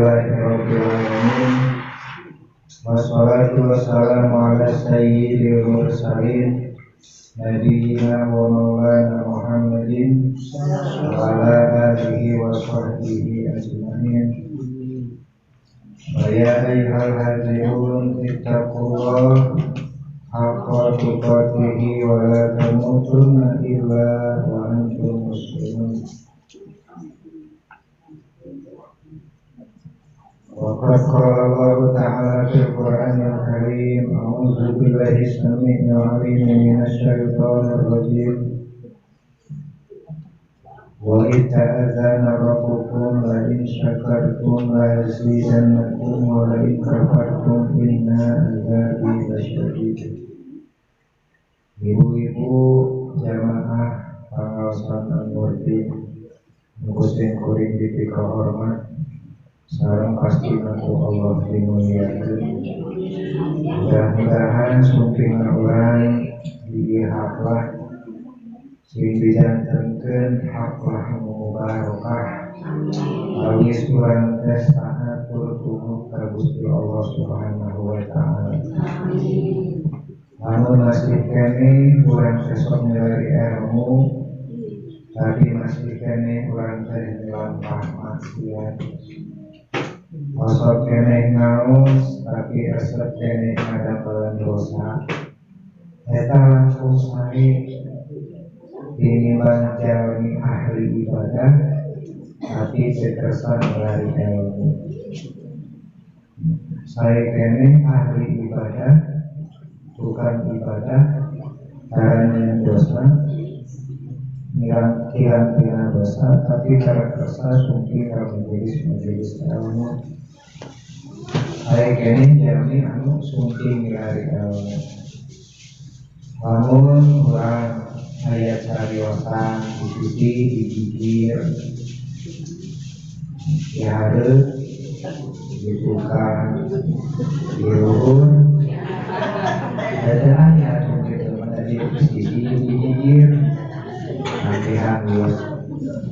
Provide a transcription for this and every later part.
Alhamdulillahirabbil alamin. Wassalatu wassalamu ala sayyidil mursalin nabiyina wa maulana Muhammadin wa ala alihi wa sahbihi ajma'in. Wa ya ayyuhal hadzirun ittaqullah haqqa tuqatihi wa la tamutunna illa wa antum muslimun. Wa qad qala Allahu ta'ala fil Qur'anil Karim, a'udzu billahi samii'il 'aliim minasy syaithanir rajim. Wa idh ta'adzana rabbukum la in syakartum la azidannakum wa la in kafartum inna 'adzabi lasyadid. Ibu-ibu jamaah pangaosan An-Nurdin nu sing kuring dipika hormat sareng pasti ku Allah dimuliakeun. Mudah-mudahan sumping urang dihaklah sing dijantenkeun haklah mubarakah awis urang teh taat tur tumut ka Gusti Allah Subhanahu wa taala. Lamun masih keneh urang teh sok milari ilmu, tapi masih keneh urang teh milampah maksiat. Osok keneh ngaos tapi resep keneh ngadamelan dosa. Eta langkung sae tinimbang jalmi ahli ibadah tapi teu kersa milari ilmu. Sae keneh ahli ibadah tukang ibadah caranya dosa ngilang-ngilang dosa tapi cara kersa sungking ka majelis-majelis ilmu. Aya keneh jalmi anu sungking milari ilmu. Lamun urang aya cariosan di sisi di bibir di hareup di tukang di luhur ada aya anu kitu mah di sisi di bibir nanti hangus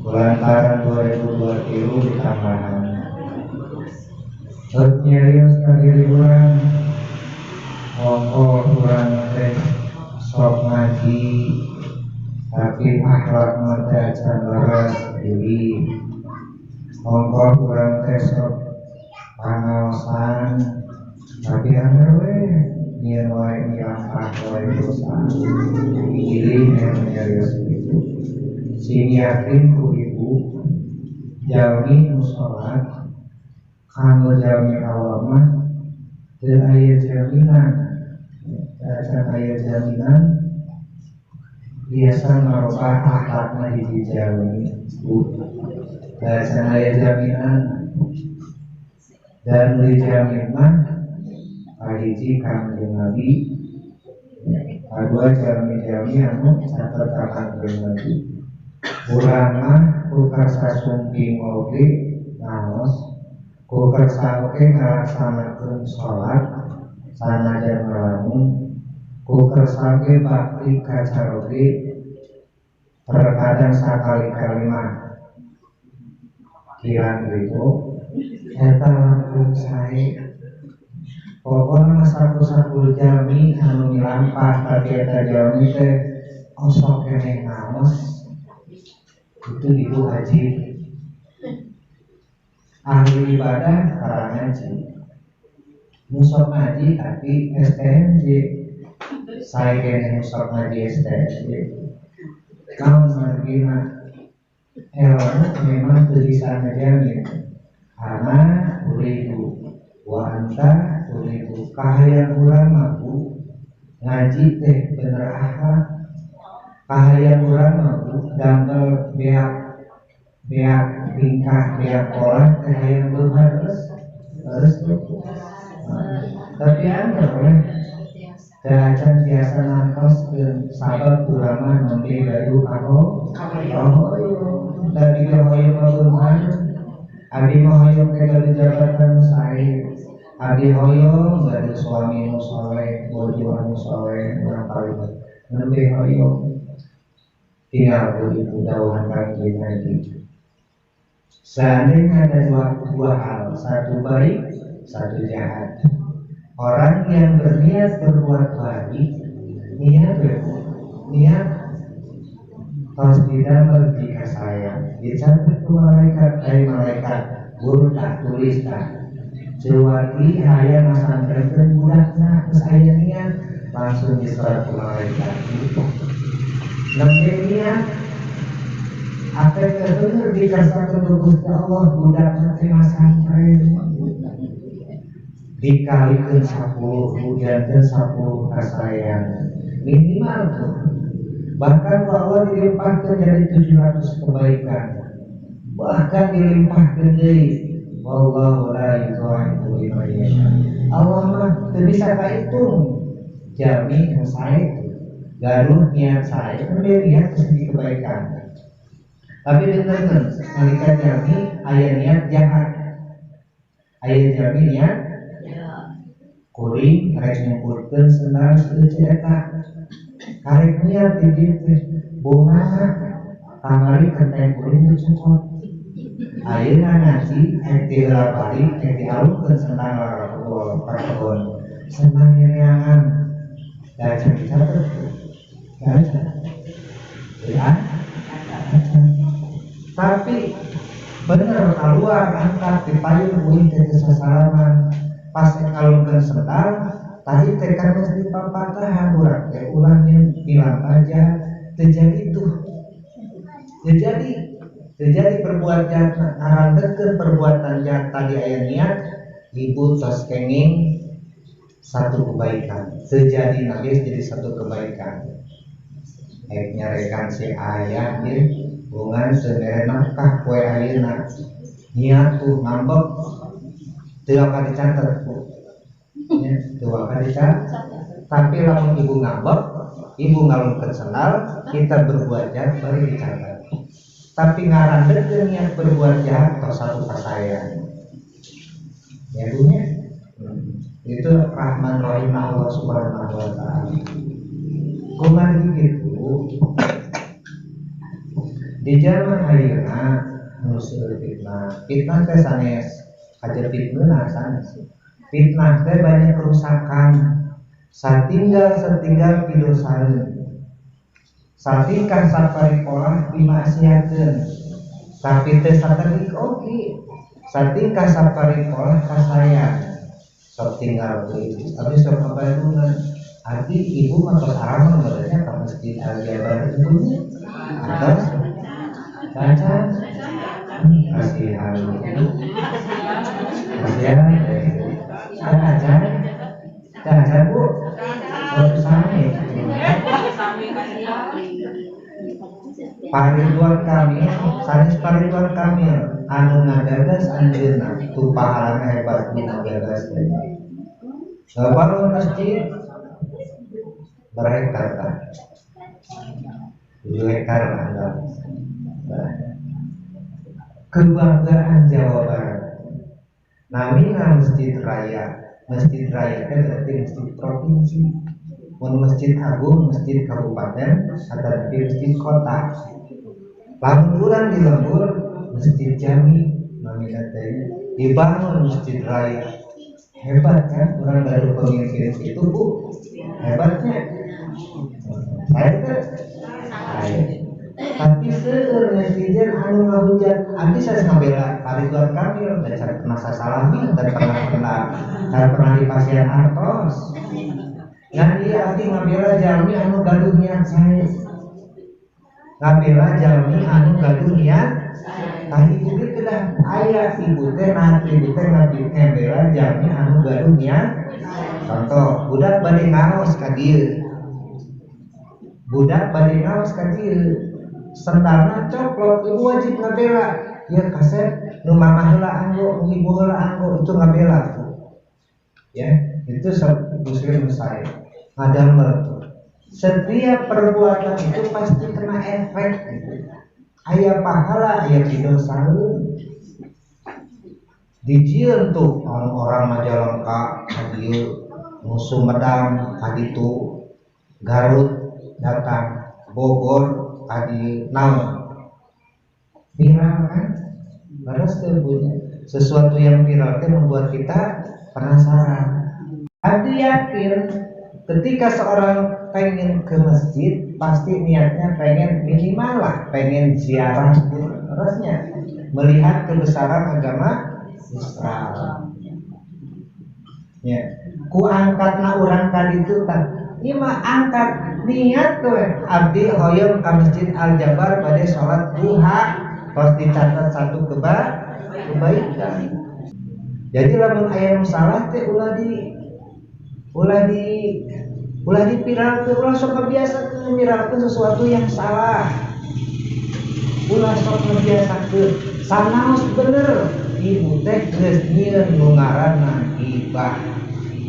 lantaran 2023 ditambahan. Terus nyerios ka diri urang, ongkoh urang teh sok ngaji tapi akhlak mah teh acan leres deui. Ongkoh urang teh sok pangaosan tapi angger we nyieun wae nyilampah wae dosa. Pilih yang nyerios kitu. Sing yakin ku ibu jalmi nu salat kanggo jalmi awam mah teu aya jaminan, teu aya jaminan biasa ngarobah akhlakna hiji jalmi bu, teu aya jaminan dan dijamin mah kahiji Kangjeng Nabi, kadua jalmi-jalmi anu caket ka Kangjeng Nabi. Urang mah ku karsa sungking oge ngaos, ku kersa oge ngalaksanakeun salat sanajan ngalamun, ku kersa oge bakti ka caroge terkadang sakali-kali mah kirang gitu eta langkung sae. Pokona mah saku-saku jalmi anu milampah tapi eta jalmi teh osok keneh ngaos itu ibu haji ahli ibadah para ngaji musok ngaji tapi STMJ saya kene musok ngaji STMJ kaum margina ilmu memang teu bisa ngajamin karena uridu wa anta uridu kahayang urang mah bu ngaji teh bener akhlak kahayang urang mah bu damel beak beak tingkah beak pola teh hayang beunghar terus tapi angger we teu acan biasa nangtoskeun sabab urang mah nembe gaduh kahoyong tadi ge hoyong mah beunghar abdi mah hoyong teh gaduh jabatan nu sae abdi hoyong gaduh suami nu soleh bojo anu soleh urang paling nembe hoyong tinggal ku ibu dawuhan Kangjeng Nabi. Seandainya ada dua hal, satu baik, satu jahat. Orang yang berniat berbuat baik, niat niat tos didamel jika sayang. Dicatat ku malaikat, ai malaikat guru tah tulis tah. Cuwaki hayang masantrenkeun budakna geus aya niat, langsung diserat ku malaikat. Nembe niat apa bener dikasakeun ku Gusti Allah budakna teh masantren. Dikalikeun 10, janten 10 kasayang minimal tuh. Bahkan Allah dilimpahkan jadi 700 kebaikan, bahkan dilimpahkan deui. Wallahu la yudha'ifu liman yasha. Allah mah teu bisa kahitung jalmi nu sae gaduh niat sae kan dia niat geus di kebaikan. Tapi dengarkeun nalika jalmi aya niat jahat, aya jalmi niat kuring rek nyumputkeun sendal seueuh eta karek niat di dieu teh bongana kamari kenteng kuring teu cokot. Ayeuna ngaji rek ti heula balik rek dialungkeun sendal ka kebon sendal nyereangan da can dicatet da ya. Tapi bener keluar angkat di payun kuring teh teu sasalaman. Pas ngalungkeun sendal tadi teh kan geus dipapatahan urang teh ulah nyilam aja terjadi tuh terjadi perbuatan jahat ngarantekeun perbuatan jahat tadi aya niat ibu tos kenging satu kebaikan terjadi nangis jadi satu kebaikan rek nyarekan si ayah ieu bungan teu mere nafkah poe ayeuna niat tuh ngambek teu akan dicatat bu ya, teu akan dicatat. Tapi lamun ibu ngambek, ibu ngalungkeun sendal, kita berbuat jahat baru dicatat. Tapi ngarandekeun niat berbuat jahat tos satu kasayang. Ya bu nya, itu rahman rahim Allah Subhanahu wa taala. Kumargi kitu di zaman ayeuna nu seueur fitnah. Fitnah teh sanes aja fitnah sanes. Fitnah teh banyak kerusakan. Satinggal-satinggal pidosaeun. Satingkah saparipolah dimaksiatkeun. Tapi teh saterik oge. Satingkah saparipolah kasayang. Sok tinggal deui. Abi sok ka Bandungan. Abi ibu mah tos arameng badannya ka Masjid Al Jabar ibunya. Atos caca kasihan. Kasihan. Caca. Caca bu. Oh, sami. Pak Ridwan Kamil, sanes Pak Ridwan Kamil, anu ngagagas anjeunna, tuh pahalana hebat nu ngagagas teh. Ngabangun masjid berhektar tah. 7 hektar lah. Kebanggaan Jawa Barat. Namina Masjid Raya. Masjid Raya teh berarti masjid provinsi. Mun masjid agung, masjid kabupaten, atau nanti masjid kota. Lamun urang di lembur, masjid jami, namina teh dibangun masjid raya. Hebat kan? Urang baru pemimpin itu bu, hebatnya. Saya teh, saya. Tapi seueur netizen anu ngahujat, abdi saya ngabela Pak Ridwan Kamil, dan saya pernah sasalami, dan pernah di pasian artos. Ngan ieu abdi ngabela jalmi anu gaduh niat sae. Ngabela jalmi anu gaduh niat tah ibu ge kedah aya ibu teh nah ibu teh ngabela jalmi anu gaduh niat. Contoh, budak bade ngaos ka dieu. Budak bade ngaos ka dieu. Sendalna coplok, ibu wajib ngabela. Ieu kasep nu mamah heula anggo, nu ibu heula anggo, itu ngabela tuh. Ya, itu muslim saya ngadamel tuh. Setiap perbuatan itu pasti kena efek gitu. Aya pahala, aya pidosaeun. Dijieun tuh orang Majalengka ka dieu, nu Sumedang ka ditu, Garut datang, Bogor ka dieu, naon? Viral kan? Baras teu punya. Sesuatu yang viral teh membuat kita penasaran. Abdi yakin ketika seorang pengen ke masjid pasti niatnya pengen minimal lah pengen ziarah terusnya melihat kebesaran agama Islam. Ya, ku angkatna urang tadi itu tah. Ieu mah angkat niat tuh abdi hoyong ka Masjid Al Jabar bade salat duha tos dicatat satu kebaikan. Jadi lamun aya nu salah teh ulah dipiralkeun, ulah sok ngabiasakeun miralkeun sesuatu yang salah. Ulah sok ngabiasakeun. Sanaos bener ibu teh geus nyieun nu ngaranna gibah.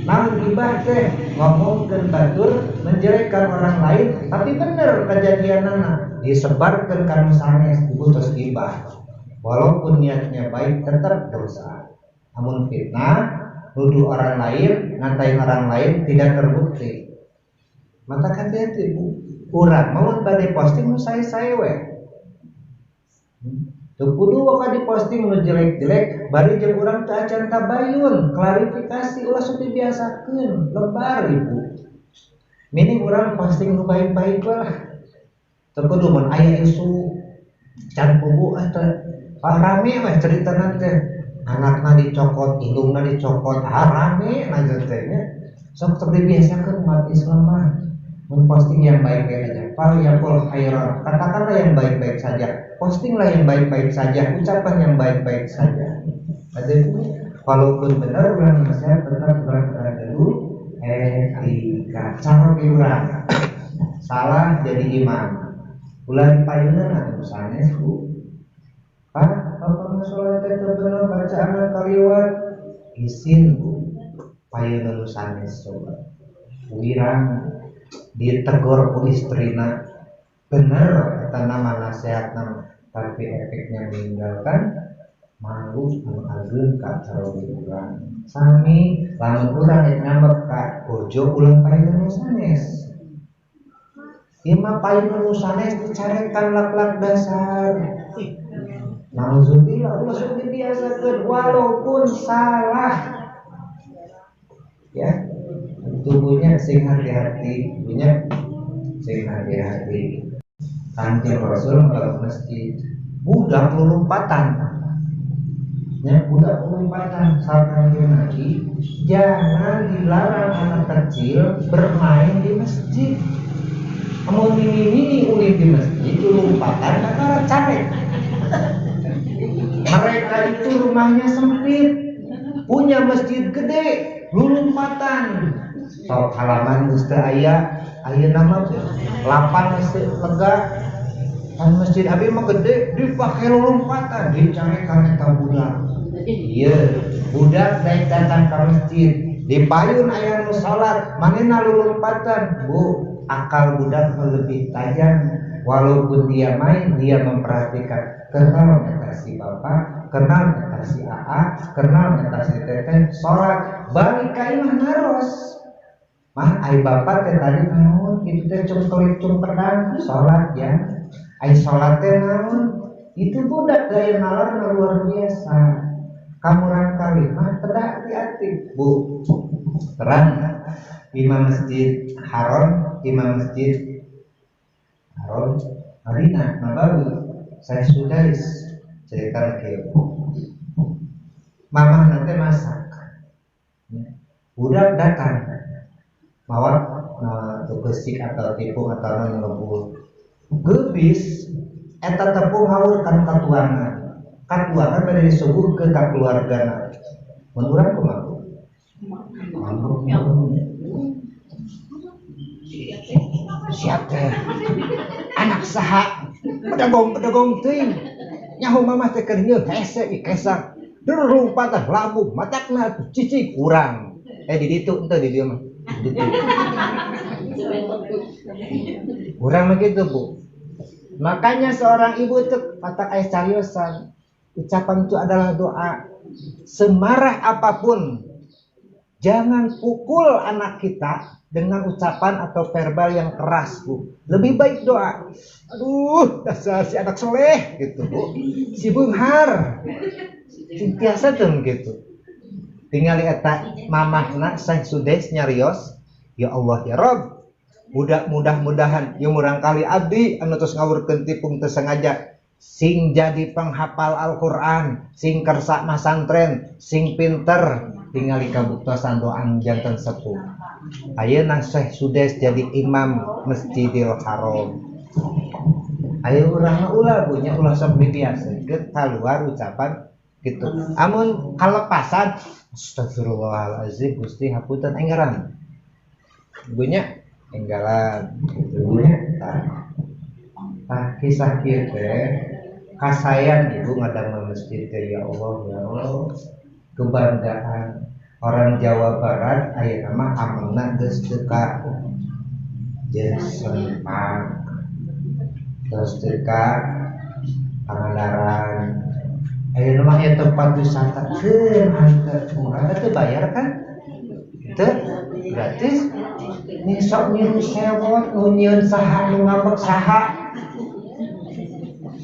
Namun gibah teh ngomongkeun batur, menjelekkan orang lain, tapi bener kejadianana disebarkeun ka nu sanes ibu tos gibah. Walaupun niatnya baik tetap dosa. Namun fitnah, nuduh orang lain, ngatain orang lain tidak terbukti. Mata hati-hati bu. Urang mau bade posting nu sae-sae we. Teu kudu waka diposting nu jelek-jelek, bari jeung urang teu acan tabayun, klarifikasi ulah sok dibiasakeun, lebar ibu. Mending urang posting nu baik-baik lah. Teu kudu mun aya isu can pugu teh rame mah ceritana teh. Anakna dicokot, indungna dicokot, rame lanjut teh nya. Sok sok dibiasakeun umat Islam mah memposting yang baik-baik aja. Fal yaqul khairan, katakanlah yang baik-baik saja, postinglah yang baik-baik saja, ucapan yang baik-baik saja. Ada itu walaupun benar urang nasihat tetap urang dulu etika cara urang salah jadi imam. Ulah dipayunan atuh sanes bu. Pak, bapak sholat teh teu bener bacaan kaliwat isin bu. Payunan nu sanes coba. Wirang ditegur ku istrina bener eta nama nasihatna tapi efeknya meninggalkan malu anu ageung ka caroge urang. Sami lamun urang rek ngambek ka bojo ulah payunan nu sanes. Ieu mah payunan nu sanes dicarekan lak-lak dasar. Nauzubillah, ulah sok dibiasakeun walaupun salah. Ya, tubuhnya sing hati-hati, punya sing hati-hati. Kanjeng Rasul kalau masjid budak lompatan. Ya, budak lompatan saat Kanjeng Nabi, jangan dilarang anak kecil bermain di masjid. Amun mini-mini ulin di masjid lompatan kakara carek. Mereka itu rumahnya sempit, punya masjid gede, lompatan. Sok halaman geus teu aya, ayeuna mah lapang geus lega. Kan masjid abi mah gede, dipake lompatan, dicarekan eta budak. Ieu budak daek datang ka masjid, dipayun aya nu salat, manehna lulumpatan. Bu, akal budak lebih tajam. Walaupun dia main, dia memperhatikan. Kenal eta si bapak, kenal eta si AA, kenal eta si teteh, salat, balik ka imah naros. Mah ai bapak teh tadi naon kitu teh cungkelit cungkedang salat ya. Ai salat teh naon? Itu budak gaya nalar luar biasa. Kamurang kali mah kedah hati-hati, Bu. Terang imam masjid Haram, imam masjid Haram Madinah Nabawi. Saya Sudais cerita kieu. Mamah nanti masak. Budak datang mawa besik atau tipung atau naon ngebul. Geubis eta tepung haur kan katuangan. Katuangan bade disuguhkeun ka keluargana. Mun urang kumaha? Siap teh. Anak saha? Bedagong-bedagong teuing. Nyaho mamah teh keur nyeuh hese ikesak. Derumpat tah labuh matakna cicik urang. Di ditu henteu di dieu mah. Ditu. Urang mah kitu, Bu. Makanya seorang ibu itu matak aya cariosan. Ucapan itu adalah doa. Semarah apapun, jangan pukul anak kita dengan ucapan atau verbal yang keras, Bu. Lebih baik doa. Aduh, dasar si anak soleh gitu, Bu. Si beunghar. Cing tiasa teu kitu. Tingali eta mamahna Syekh Sudes nyarios, ya Allah ya Rob, mudah-mudahan ieu murangkali abdi anu tos ngawurkeun tipung teu sengaja sing jadi penghafal Al-Qur'an, sing kersa masantren, sing pinter, tingali kabuktosan doang janten sepuh. Ayeuna Syekh Sudes jadi imam Masjidil Haram. Ayo urang mah ulah punya ulah sok dibiasakeun kaluar ucapan gitu. Amun kalepasan astagfirullahalazim Gusti hapunten enggaran. Ibunya enggalan gitu nya. Tah kisah kieu teh kasayan ibu ngadamel masjid teh ya Allah ya Allah kebanggaan orang Jawa Barat ayeuna mah amengna geus teu ka jeung Sempak geus teu ka Pangandaran ayeuna mah aya tempat wisata keur anter urang teh bayar kan teu gratis nih sok nyiru sewot nu nyieun saha nu ngambek saha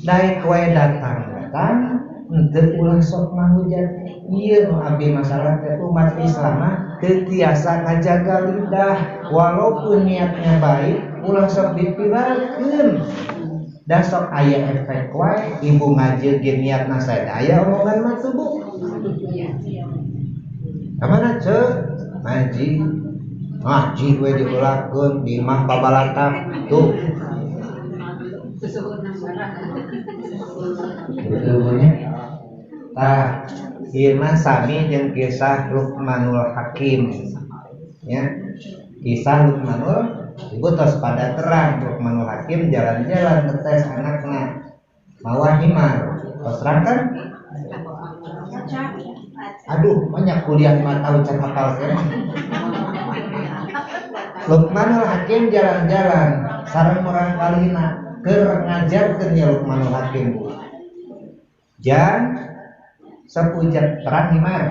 daek wae datang henteu ulah sok ngahujat ieu nu abdi masalah teh umat Islam mah teu tiasa ngajaga lidah walaupun niatnya baik ulah sok dipiralkeun da sok aya efek wae ibu ngaji ge niatna sae aya omongan mah tuh bu ka mana ceu ngaji ngaji we diulakeun di imah babalatap tuh gitu tah ieu mah sami jeung kisah Luqmanul Hakim ya kisah Luqmanul ibu tos pada terang Luqmanul Hakim jalan-jalan ngetes anakna mawa himar tos terang kan aduh banyak kuliah mah tahu can hafal kan Luqmanul Hakim jalan-jalan sareng murang kalina keur ngajarkeun ya Luqmanul Hakim bu jan sapujat terang himar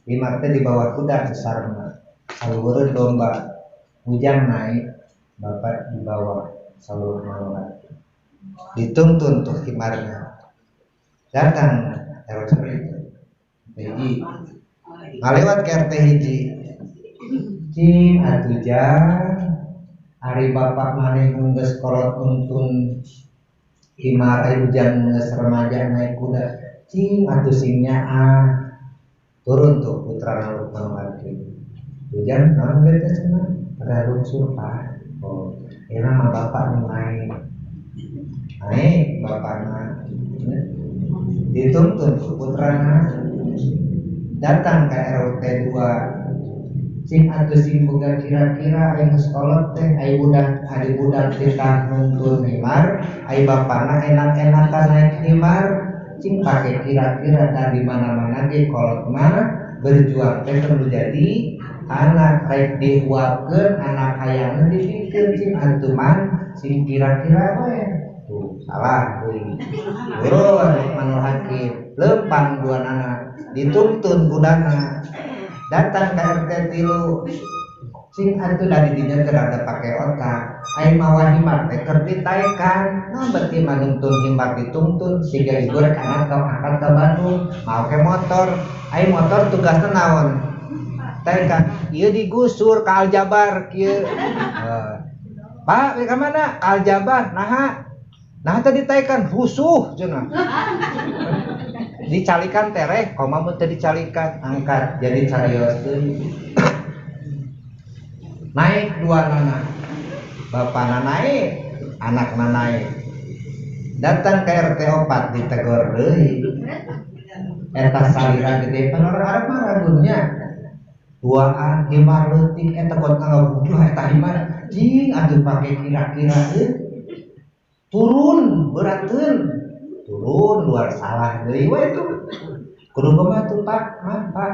himar teh di bawah kuda sarengna saluhureun domba ujang naik bapak di bawah saluhur Luqmanul Hakim dituntun tuh himarnya datang RT hiji ngalewat ke RT hiji cing atuh jang ari bapak maneh geus kolot nuntun himar ari ujang geus remaja naik kuda cing atuh sing nyaah turun tuh putra Luqmanul Hakim ujang naon we teh cenah pada lungsur pak oh ieu mah bapak nu naik naik bapakna dituntun putrana datang ke RT 2 cing atuh sing boga kira-kira aya geus kolot teh aya budak ari budak titah nuntun himar aya bapana enak-enakan naik himar cing pake kira-kira da di mana-mana ge kolot mah berjuang teh perlu jadi anak rek dihuapkeun anak hayangna dipikeun cing atuh mah sing kira-kira we tuh salah deui turun Luqmanul Hakim lempang dua anak dituntun budana datang ke RT 3 sing atuh dari dinya teu rada pake otak ai mawa himar teh keur ditaekan nah berarti mah nuntun himar dituntun siga ibu rek anak ka angkat ka Bandung make motor ai motor tugasna naon taekan ieu digusur ka Aljabar kieu Pak ka mana Aljabar naha nah tadi ditaekan husuh cenah dicalikan tereh koma mun teu dicalikan angkat jadi carios deui naik dua nana bapana naik anakna naik datang ke RT 4 ditegor deui eta salira gede pan orang Arab mah ragunnya duaan himar leutik eta kot ngabuduh eta himar cing atuh pake kira-kira turun berateun turun luar salah deui we tuh kudu kumaha tuh Pak mah Pak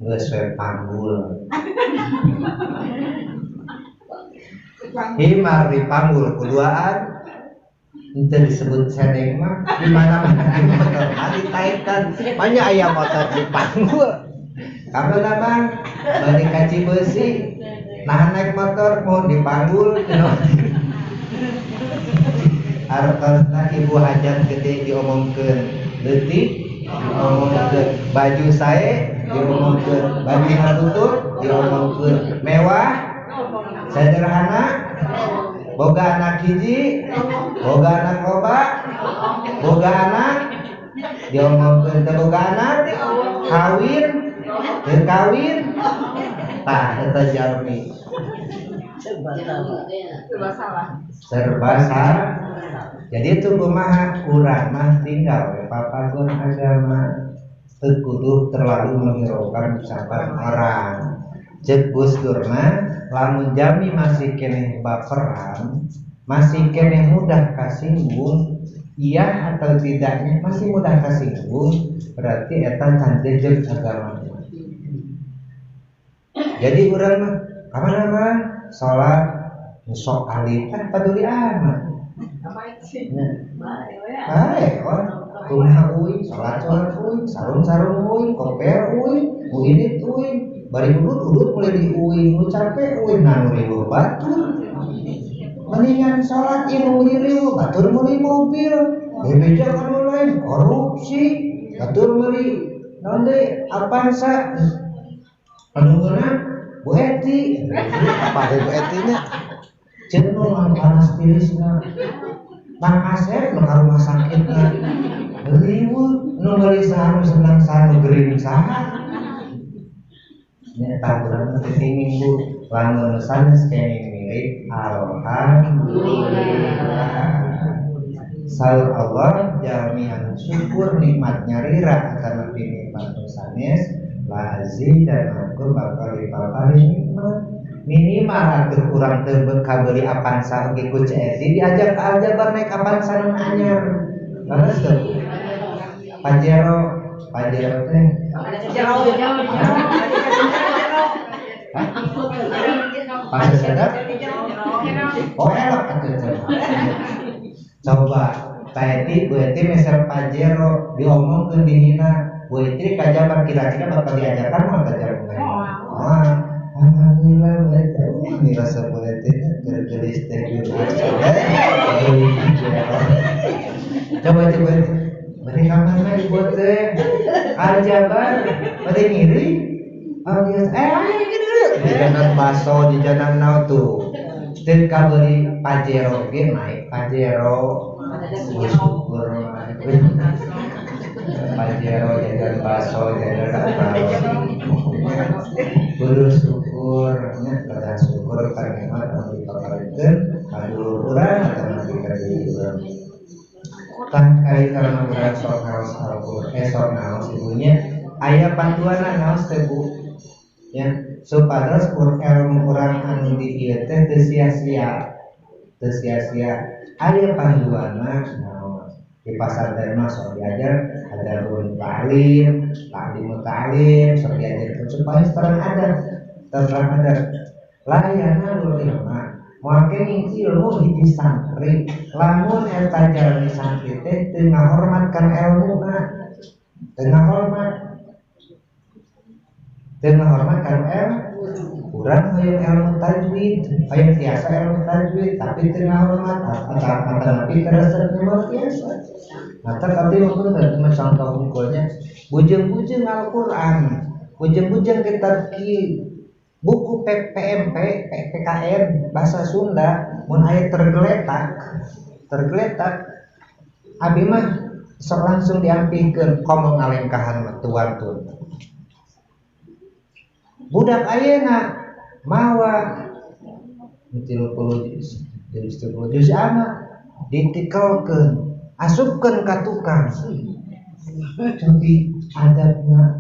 geus we panggul himar dipanggul kuduaan henteu disebut sedeng mah di mana-mana di motor mah ditaekan banyak aya motor dipanggul kamana bang balik ka Cibeusi nah naik motor mau dipanggul artosna ibu hajat gede diomongkeun leutik Diomongkeun. Baju sae diomongkeun, baju tutut diomongkeun, mewah sederhana, boga anak hiji, boga anak loba, boga anak diomongkeun, teu boga anak kawin, teu kawin, tah eta jalmi serba salah. Serba salah. Jadi itu kumaha urang mah tinggal we papagon agama, teu kudu terlalu menghiraukan ucapan orang. Ceuk Gus Dur mah lamun jami masih keneh baperan, masih keneh mudah kasinggung, iya atau tidaknya masih mudah kasinggung, berarti eta can jejeg agama. Jadi urang mah kamana mah salat sok ahli kan peduli amat. Bae kumaha uing salat salat uing sarung sarung uing koper uing uinit uing bari udut udut mulai di uing nu capek uing nah nu riweuh batur mendingan salat ieu nu riweuh batur meuli mobil bebeja ka nu lain korupsi batur meuli naon deui Avanza anu ngeunah Bu Eti apa Bu Eti nya ceuk nu panas tirisna Mang Asep nu ka rumah sakitna riweuh nu meuli saha nu senang saha nu gering saha nya tah urang teh kenging Bu lamun sanes kenging milik alhamdulillah. Saur Allah jalmi anu syukur nikmat nyarira atanapi nikmat nu sanes lazi dan aku bakal dipapari nikmat minimal atuh urang teu kabeli Avanza oge ku Ceu diajak ka Aljabar naik Avanza nu anyar leres teu Pajero Pajero teh Pasir sedap oh elok atuh coba Pak Eti Bu Eti meser Pajero diomongkeun dihina Bu Eti ka Jabar kira-kira bakal diajarkan moal ka Jabar. Wah, alhamdulillah Bu Eti. Ini rasa Bu Eti gergelis teh coba coba bari ka mana ibu teh? Aljabar bari ngiri. Oh biasa ayo gini dulu. Jajanan baso, jajanan naon tuh. Teu kabeli Pajero ge naik Pajero. Syukur Pajero jajan baso jajan apa kudu syukur nya kedah syukur ka nikmat anu dipaparikeun ka dulur urang atawa ka diri urang tah kai karena urang sok ngaos Al-Qur'an sok ngaos ibunya aya panduanna ngaos teh Bu ya supados ilmu urang anu di ieu teh teu sia-sia teu sia-sia aya panduanna di pasar dan sok diajar adabul ta'lim, ta'limut ta'lim, sok diajar supaya terang ada layana ilma moal kenging ilmu hiji santri lamun eta jalmi santri teh teu ngahormat kana elmuna teu ngahormat kana ilmu urang hoyong ilmu tajwid hoyong tiasa ilmu tajwid tapi teu ngahormat atanapi karesep mah tiasa mata tapi mungkin cuma contoh unggulnya bujeng-bujeng Al-Qur'an bujeng-bujeng kitab ki buku PPMP PPKN bahasa Sunda mun aya tergeletak abi mah sok langsung diampihkeun komo ngalengkahan mah tuantun budak ayeuna mawa 30 juz ama ditikelkeun asupkeun ka tukang tapi adabna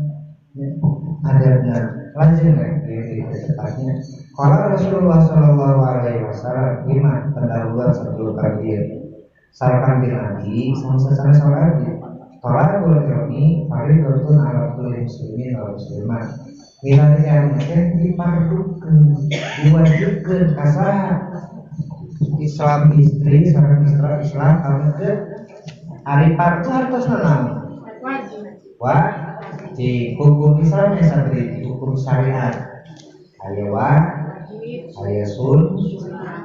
lanjut di cepatnya qala Rasulullah sallallahu alaihi wasallam lima pendahuluan sebelum takbir sarapan bin Nabi sama-sama salat tolakul ilmi fardhatun ala kulli muslimin wal muslimat milari ilmu teh dipardukeun diwajibkeun ka saha Islam istri sareng istri Islam kamu teh ari fardu hartosna naon wajib wajib hukum Islam nya sabri hukum syariat aya wa aya sun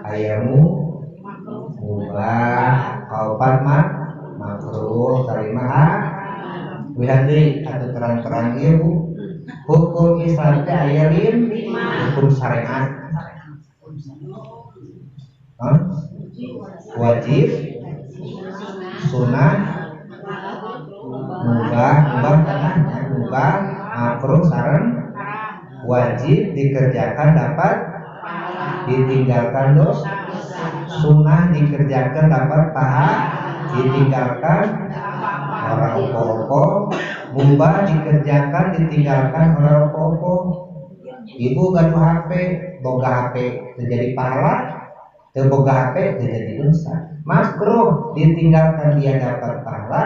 aya mu mubah kaopat mah makruh kalima Wihan deui atuh terang-terang ieu Bu. Hukum Islam teh aya 5 hukum syariat. Hah? Wajib, sunah, mubah, mubah tengahnya, mubah, makruh sareng wajib dikerjakan dapat ditinggalkan dosa, sunah dikerjakan dapat pahala, ditinggalkan orang opo-opo, mubah dikerjakan ditinggalkan orang opo-opo. Ibu gaduh HP, boga HP terjadi pahala, teu boga HP terjadi dosa. Makruh ditinggalkan dia dapat pahala,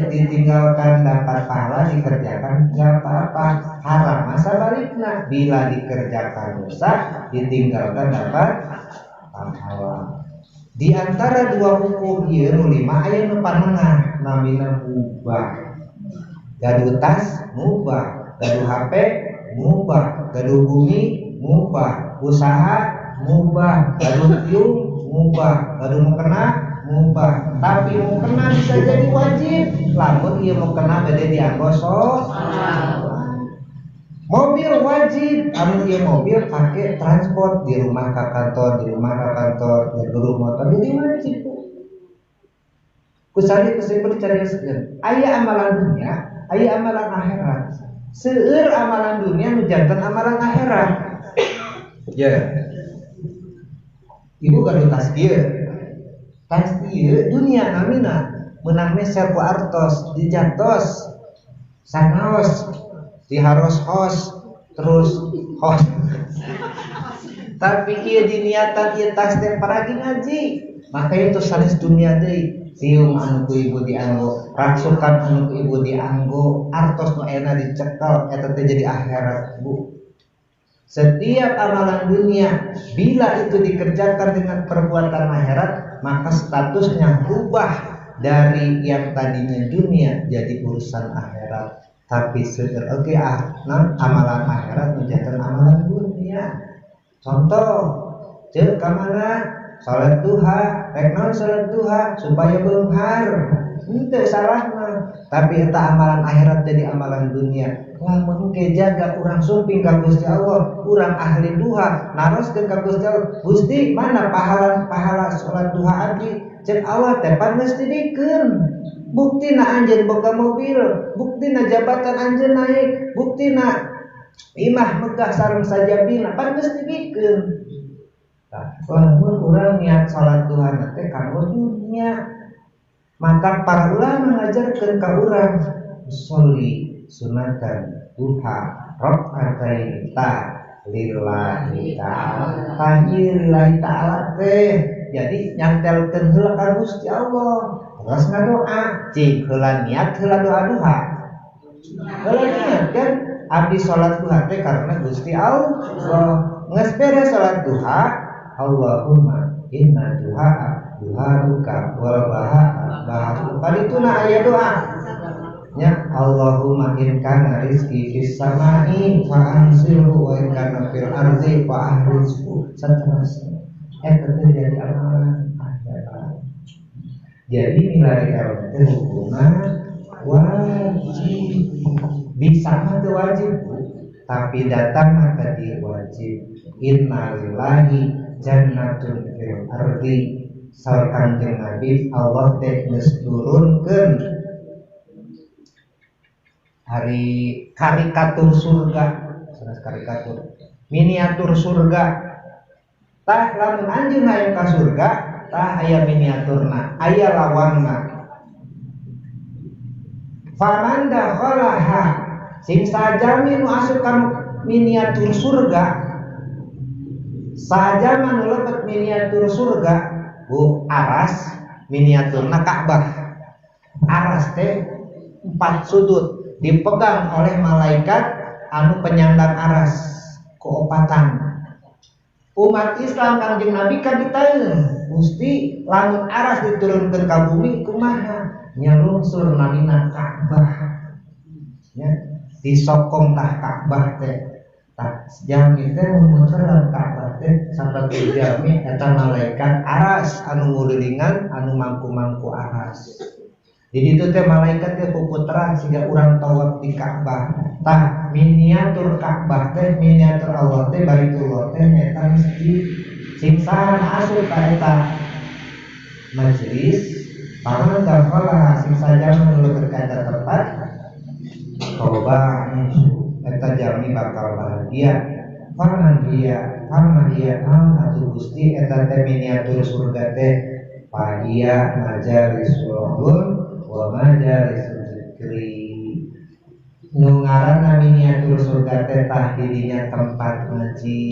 ditinggalkan dapat pahala, dikerjakan nggak apa-apa. Haram masa balikna, bila dikerjakan dosa, ditinggalkan dapat pahala. Di antara dua hukum ieu nu 5 aya nu panengah namina mubah. Gaduh tas mubah, gaduh HP mubah, gaduh bumi mubah, usaha mubah, gaduh tiung mubah, gaduh mukena mubah. Tapi mukena bisa jadi wajib. Lamun ieu mukena bade dianggo sholat. Mobil wajib, amun ieu mobil pakai transport di rumah ke kantor, di rumah ke kantor, di rumah motor jadi wajib. Kusari kusipun dicarioskeun. Aya amalan dunia, aya amalan akhirat. Seueur amalan dunia nu janten amalan akhirat. Ya. Ibu gaduh tas ieu. Tas ieu dunia namina meunang meser ku artos, dijantos, sanaos, diharos hos, terus hos. Tapi ieu diniatan ieu tas teh paragi ngaji. Maka itu sanes dunia deui. Siung anu ku ibu dianggo, raksukan anu ku ibu dianggo, artos nu ayeuna dicekel eta teh jadi akhirat, Bu. Setiap amalan dunia bila itu dikerjakan dengan perbuatan akhirat, maka statusnya berubah dari yang tadinya dunia jadi urusan akhirat. Tapi seueur oge amalan akhirat menjadikan amalan dunia. Contoh, ceuk ka mana? Salat duha, rek naon salat duha supaya beunghar. Henteu salah mah, tapi eta amalan akhirat jadi amalan dunia. Lamun engke jaga urang sumping ka Gusti Allah, urang ahli duha, naroskeun ka Gusti Allah, Gusti mana pahala-pahala salat duha abdi? Ceuk Allah teh pan geus dibikeun. Buktina anjeun boga mobil, buktina jabatan anjeun naik, buktina imah megah sareng sajabina, pan geus dibikeun. Lamun urang niat salat duha teh kanggo dunia. Maka para ulama ngajarkeun ka urang sholli sunatan duha rakaatain ta lillahi ta'ala. Ta lillahi ta'ala teh jadi nyantelkeun heula ka Gusti Allah. Terus ngadoa, cing heula niat heula doa duha. Heula niat kan abdi salat duha teh karena Gusti Allah. Geus beres salat duha, Allahumma inna duha duharuka wal baha baharuka. Kadituna aya doa nya Allahumma in kana rizqi fis samai fa anzilhu wa in kana fil ardi fa ahrizhu. Saterusna eta teh jadi amalan akhirat. Jadi nilai kalau teh hukumna wajib. Bisa mah teu wajib, Bu, tapi datang mah tadi wajib. Innalillahi jannatun fil ardi. Saur Kanjeng Nabi Allah teh geus turunkeun hari karikatur surga, sanes karikatur, miniatur surga. Tah lamun anjeun hayang ka surga, tah aya miniaturna, aya lawangna. Faman dakhalaha, sing sajami nu asup ka miniatur surga, sajama nu lebet miniatur surga, Bu, aras miniaturna Ka'bah. Aras teh 4 sudut dipegang oleh malaikat anu penyandang aras keopatan. Umat Islam Kangjeng Nabi kan ditaeun, Gusti lamun aras diturunkeun ka bumi kumaha? Nyalungsur namina Ka'bah. Ya, disokong tah Ka'bah teh. Tah jami teh muter Ka'bah teh sampai jami eta malaikat aras anu ngulilingan anu mangku-mangku aras. Jadi itu teh malaikat teh puputeran siga urang tawaf di Ka'bah. Tah miniatur Ka'bah teh miniatur Allah teh Baitullah teh nyaeta masjid. Sing saha asup ka eta majelis, paman dakhala sing sajama nu ka eta tempat toba eta jalmi bakal bahagia. Paman dia naon atuh Gusti eta teh miniatur surga teh padia majalisul wa majalisul zikri. Nu ngaranna miniatur surga teh tah dirinya tempat ngaji,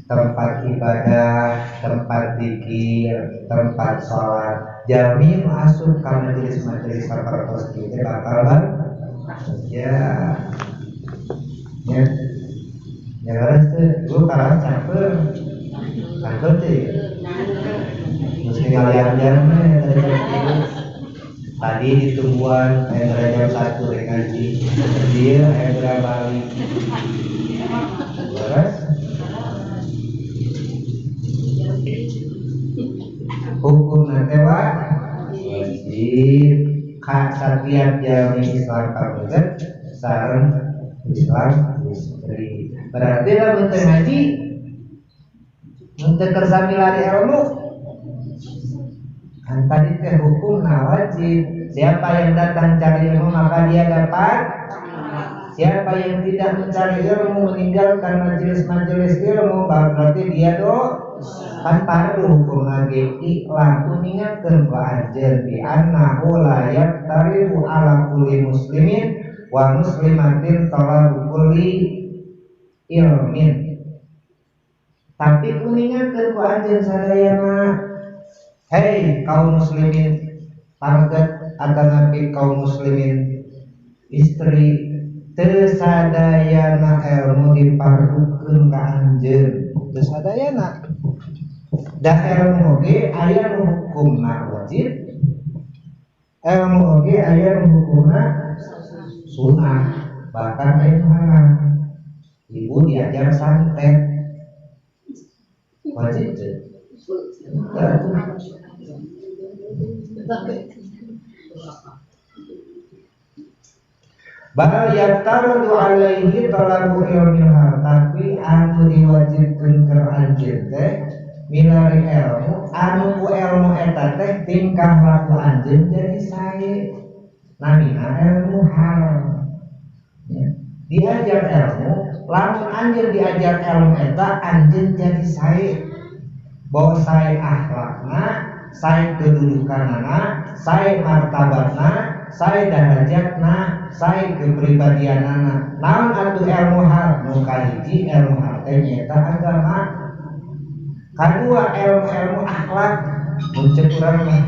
tempat ibadah, tempat zikir, tempat sholat. Jalmi nu asup ka majelis-majelis sapertos kieu teh bakal bahagia. Ya. Ya leres teh, lu kalah campur. Campur teh. Mesti ngalian-lian mah tadi. Tadi ditungguan aya jam 1 rek ngaji. Dia aya balik. Leres. Hukum teh wajib ka satiap jalmi Islam pameget sareng Islam istri. Berarti lamun teu ngaji mun teu kersa milari ilmu kan tadi teh hukumna wajib. Siapa yang datang cari ilmu maka dia dapat. Siapa yang tidak mencari ilmu meninggalkan majelis-majelis ilmu berarti dia do kan pardu hukum lagi iklan kuningatkeun ka anjeun bi annahu la yaftaridu ala kulli muslimin wa muslimatin talabu kulli ilmin. Tapi kuningatkeun ku anjeun sadayana, hei kaum muslimin target atanapi kaum muslimin istri teu sadayana ilmu dipardukeun ka anjeun. Teu sadayana da ilmu oge aya nu hukumna wajib, ilmu oge aya nu hukumna sunah, bahkan aya nu haram. Ibu diajar santet wajib teu? Bal yaftarudu alaihi talabu ilmil hal, tapi anu diwajibkeun ka anjeun teh milari ilmu, anu ku ilmu eta teh tingkah laku anjeun jadi sae. Namina ilmu hal. Ya. Diajar ilmu, lamun anjeun diajar ilmu eta anjeun jadi sae. Bahwa sae akhlakna, sae kedudukanana, sae martabatna, sae darajatna, sae kepribadianana. Naon atuh ilmu hal? Nu kahiji ilmu hal teh nyaeta agama. Kadua ilmu-ilmu akhlak, mun ceuk urang mah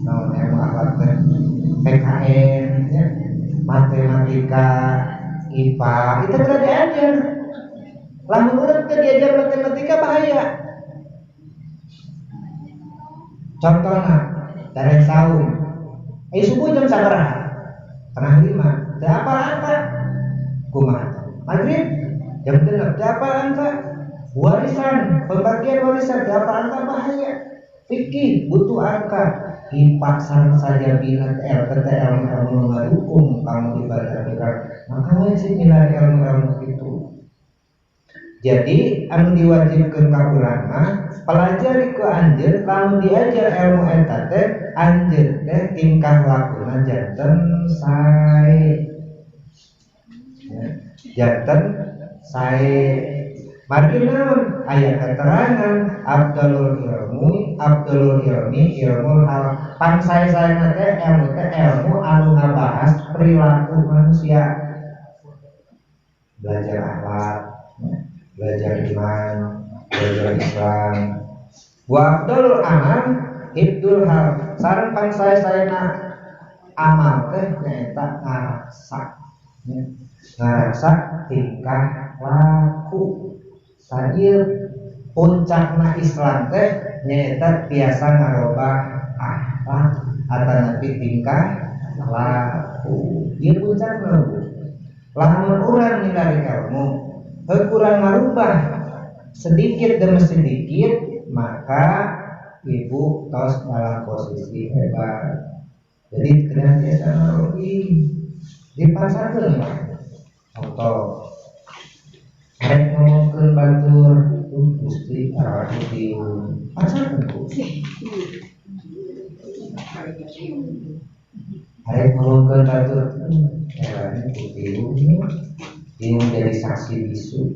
naon ilmu akhlak teh? PKN, ya, matematika, IPA, itu teu diajar. Lamun urang teu diajar matematika bahaya. Contohna, dari saum. Subuh jam sabaraha? 4:30. Teu apal angka? Kumaha? Maghrib jam 6. Teu apal angka? Warisan, pembagian warisan teu apal angka bahaya. Fikih butuh angka. IPA sareng saja bina LPT ilmu-ilmu ngadukung kamu ibadah urang. Maka wajib milari ilmu-ilmu itu. Jadi anu diwajibkeun ka urang mah pelajari ku anjeun, lamun diajar ilmu eta teh anjeun teh tingkah lakuna janten sae. Ya, janten sae. Margi naon? Aya keterangan afdalul ilmi, afdalul ilmi ilmu hal. Pan sae-saena teh ilmu anu ngabahas perilaku manusia. Belajar akhlak, belajar iman, belajar Islam. Wa afdalul amal hibdul hal. Sareng pan sae-saena amal teh nyaeta ngarasa. Ngarasa tingkah laku. Sair puncakna Islam teh nyaeta biasa ngarobah akhlak atanapi tingkah laku. Ieu puncakna. Lamun urang milari ilmu heuh kurang ngarubah sedikit demi sedikit, maka ibu tos dalam posisi hebat. Jadi kedah biasa ngarogi dipasarkeun mah. Contoh rek ngomongkeun batur Gusti arwah tiung pasarkeun ku. Arek ngomongkeun batur erane ku tiung tiung jadi saksi bisu.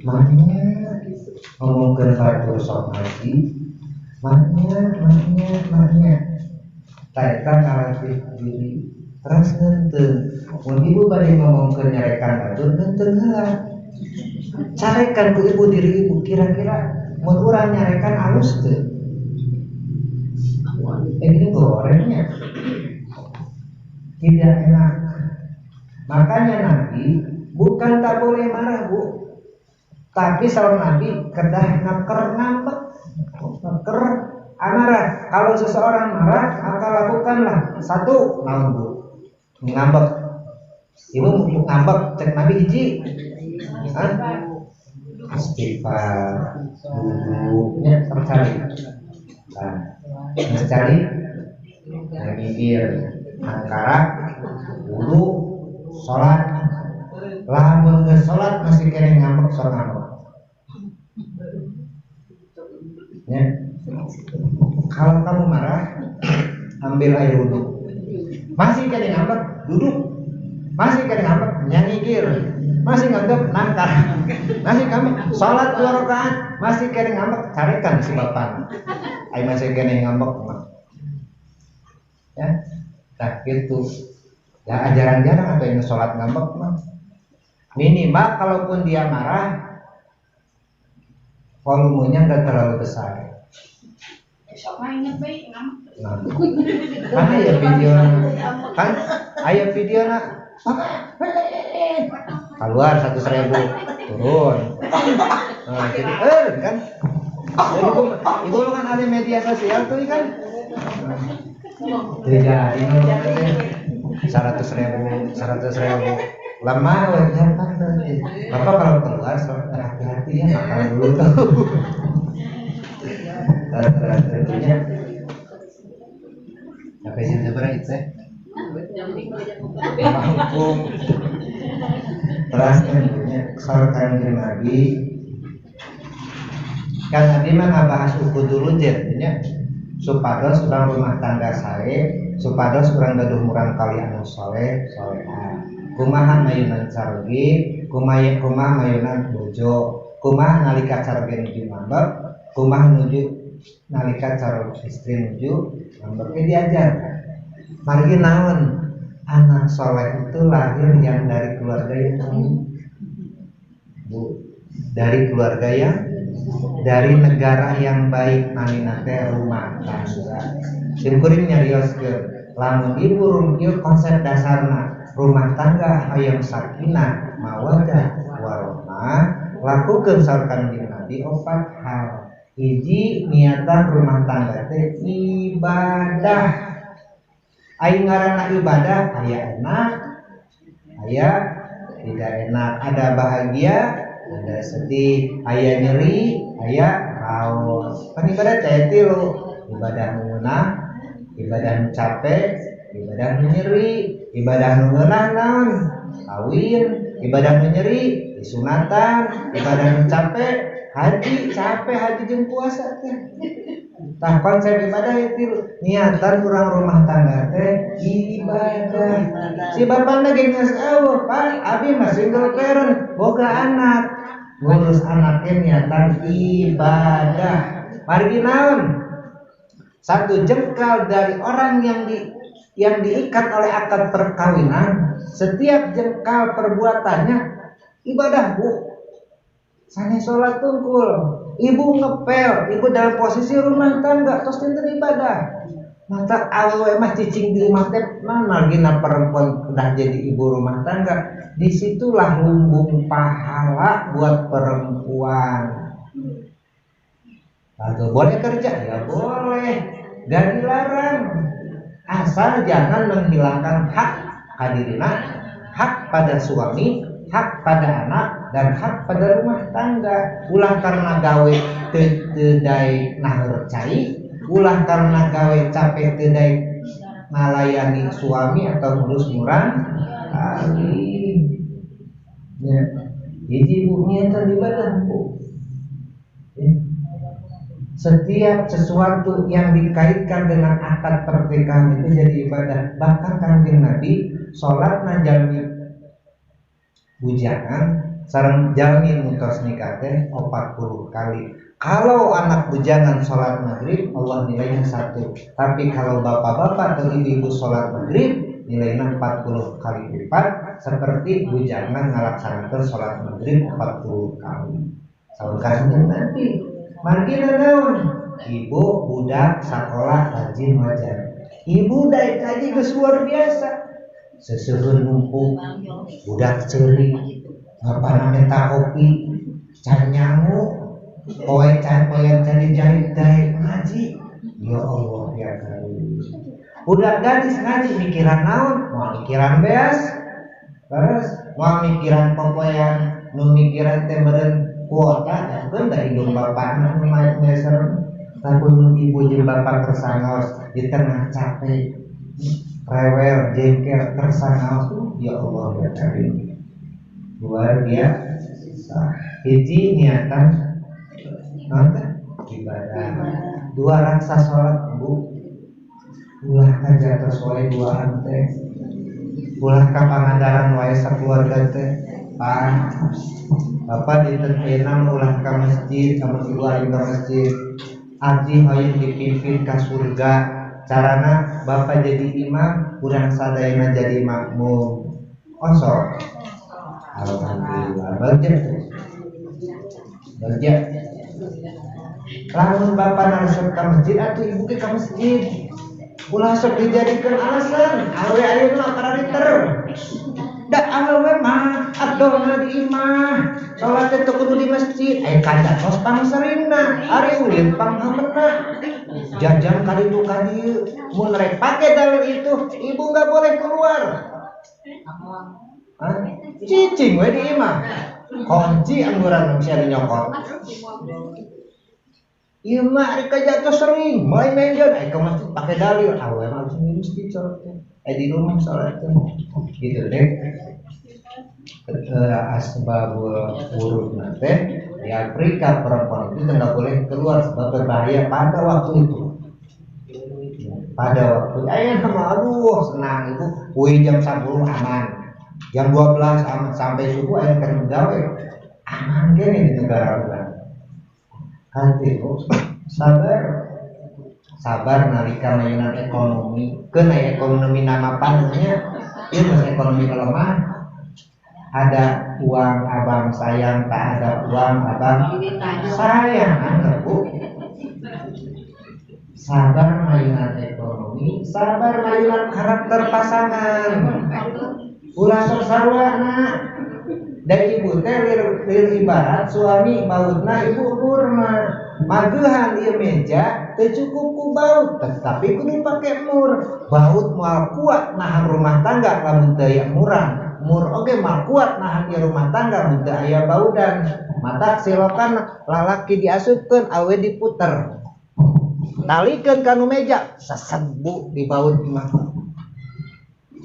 Mana ngomongkeun batur sok ngaji mana ta eta ngalatih diri teras ngeunteung mun ibu bade ngomongkeun nyarekan batur ngeunteung heula carekan ku ibu diri ibu kira-kira mun urang nyarekan alus teu ini gorengnya tidak enak. Makanya Nabi bukan tak boleh marah bu, tapi saur Nabi kedah neker ngambek, neker amarah. Kalau seseorang marah maka lakukanlah satu naon bu, ngambek. Ibu ngambek cek Nabi hiji, istighfar, duduknya tercari, nah, mencari, mikir, angkara, wudu, sholat. Lamun geus sholat masih kene ngambek sok ngambek. Ya. Kalau kamu marah, ambil air wudu. Masih kene ngambek, duduk. Masih kene ngambek, nyanyikir. Masih ngambek, nangkar. Masih ngambek, sholat 2 rakaat. Masih kene ngambek, carekan si bapak. Ai masih kene ngambek mah. Ya. Nah, gitu. Ya jarang-jarang atau yang sholat ngambek mah. Minimal kalaupun dia marah, volumenya nggak terlalu besar. Nah, kan aya video, kan aya video nak keluar 100.000 turun. Nah, jadi kan, jadi ibu kan ada media sosial tuh kan. Tidak, ini 100.000, 100.000. Lama ya Pak. Bapak kalau keluar hati-hati ya makan dulu tuh. Tentunya. Sampai sini berapa itu? Hukum. Terus tentunya saur Kanjeng Nabi. Kan Nabi mah ngabahas ukur dulu nya supados urang rumah tangga sae, supados urang gaduh murang kali anu soleh, solehah. Kumaha mayunan caroge, kumaha mayunan bojo, kumaha nalika caroge nuju ngambek, kumaha nuju nalika caroge istri nuju ngambek diajar. Margi naon? Anak soleh itu lahir yang dari keluarga yang bu, dari keluarga yang dari negara yang baik namina teh rumah tangga. Simkuring nyarioskeun lamun ibu rungkil konsep dasarna rumah tangga hayang sakinah mawaddah warahmah lakukeun saur Kanjeng Nabi 4 hal. Hiji, niatan rumah tangga teh ibadah. Ai ngaranna ibadah aya enak, aya tidak enak, ada bahagia, ada sedih, aya nyeri, aya raos. Kan ibadah teh tilu, ibadah nu ngeunah, ibadah nu capek, ibadah nu nyeri. Ibadah nu ngeunah naon? Kawin. Ibadah nu nyeri disunatan, ibadah nu capek haji, capek haji jeung puasa teh. Tah konsep ibadah itu niatan urang rumah tangga teh ibadah. Si bapana ge geus eueuh, Pak, abi mah single parent, boga anak. Ngurus anaknya niatan ibadah. Margi naon? Satu jengkal dari orang yang diikat oleh akad perkawinan, setiap jengkal perbuatannya ibadah, Bu. Sane sholat tungkul, ibu ngepel, ibu dalam posisi rumah tangga tos dinten ibadah. Mata awewe mah cicing di rumah teh, margina perempuan udah jadi ibu rumah tangga, disitulah lumbung pahala buat perempuan. Atau boleh kerja? Ya boleh, gak dilarang. Asal jangan menghilangkan hak hadirina, hak pada suami, hak pada anak, dan hak pada rumah tangga. Ulah karena gawe teu daek naheur cai, ulah karena gawe capek teu daek Ngalayani suami atau ngurus murang kali. Ya. Hiji bu niatan ibadah bu. Ya. Setiap sesuatu yang dikaitkan dengan akad pernikahan itu jadi ibadah. Bahkan Kanjeng Nabi sholatna jalmi bujangan sareng jalmi mutos nikah teh 40 kali. Kalau anak bujangan sholat maghrib Allah nilainya 1. Tapi kalau bapak-bapak atau ibu-ibu sholat maghrib nilainya 40 kali lipat. Seperti bujangan ngalaksanakan sholat maghrib 40 kali. Saur Kanjeng Nabi margina naon? Ibu budak sakola rajin wajar. Ibu daek ngaji geus luar biasa. Seseuheun numpuk budak ceurik ngapana minta kopi can nyangu poe can poean can dijahit daek ngaji. Ya Allah ya Karim. Budak gadis ngaji mikiran naon? Moal mikiran beas. Terus moal mikiran popoean nu mikiran teh meureun kuota kan dari hidung bapakna nu meser takun ibu jeung bapak kersangaos di tengah capek rewel jengkel kersangaos ya Allah ya Karim luar biasa. Hiji niatan naon ibadah, dua rangsa salat bu ulah ka jatuh wae duaan teh ulah ka Pangandaran wae sakeluarga teh Pak Bapak dinten ayeuna ulah ka masjid, amun ibu ayeuna ka masjid. Abdi hoyong dipimpin ka surga. Carana bapak jadi imam, urang sadayana jadi makmum. Osok. Alhamdulillah. Bagja. Bagja. Lamun bapak naresep ka masjid atuh ibu ge ka masjid. Ulah sok dijadikeun alasan, awe ayeuna parariter. Da awewe mah abdolna di imah, salat teh kudu di masjid, aya kajatos pangseringna, ari ulin panghamena. Jajan ka ditu ka dieu, mun rek pake dalil itu, ibu enggak boleh keluar. Hah? Cicing we di imah. Kunci angguran sia nyokot. Ieu mah ari kajatos sering, moal menjon aya ka masjid pake dalil, awewe mah harus di masjid salat teh. Di rumah sholat gitu deh. Asbabul wurud nanti di Afrika perempuan itu tidak boleh keluar sebab berbahaya pada waktu itu. Pada waktu aduh senang itu, wih jam 10 aman, jam 12 aman sampai subuh ayah kan gawe aman gini di negara orang. Hati sabar. Sabar nalika mainan ekonomi, kena ekonomi nama pannya, itu ekonomi melemah. Ada uang abang sayang, tak ada uang abang sayang, bu. Sabar mainan ekonomi, sabar mainan karakter pasangan. Ulah sok sarwana. Dan ibu teh lir ibarat suami bautna ibu kurma. Magehan ieu meja teu cukup ku baut, tetapi kudu pake mur. Baut moal kuat nahan rumah tangga lamun teu aya murang. Mur oge moal kuat nahan ieu rumah tangga mun teu aya baudan. Matak silokan lalaki diasupkeun awe diputer. Talikeun ka nu meja sasebu di baut mah.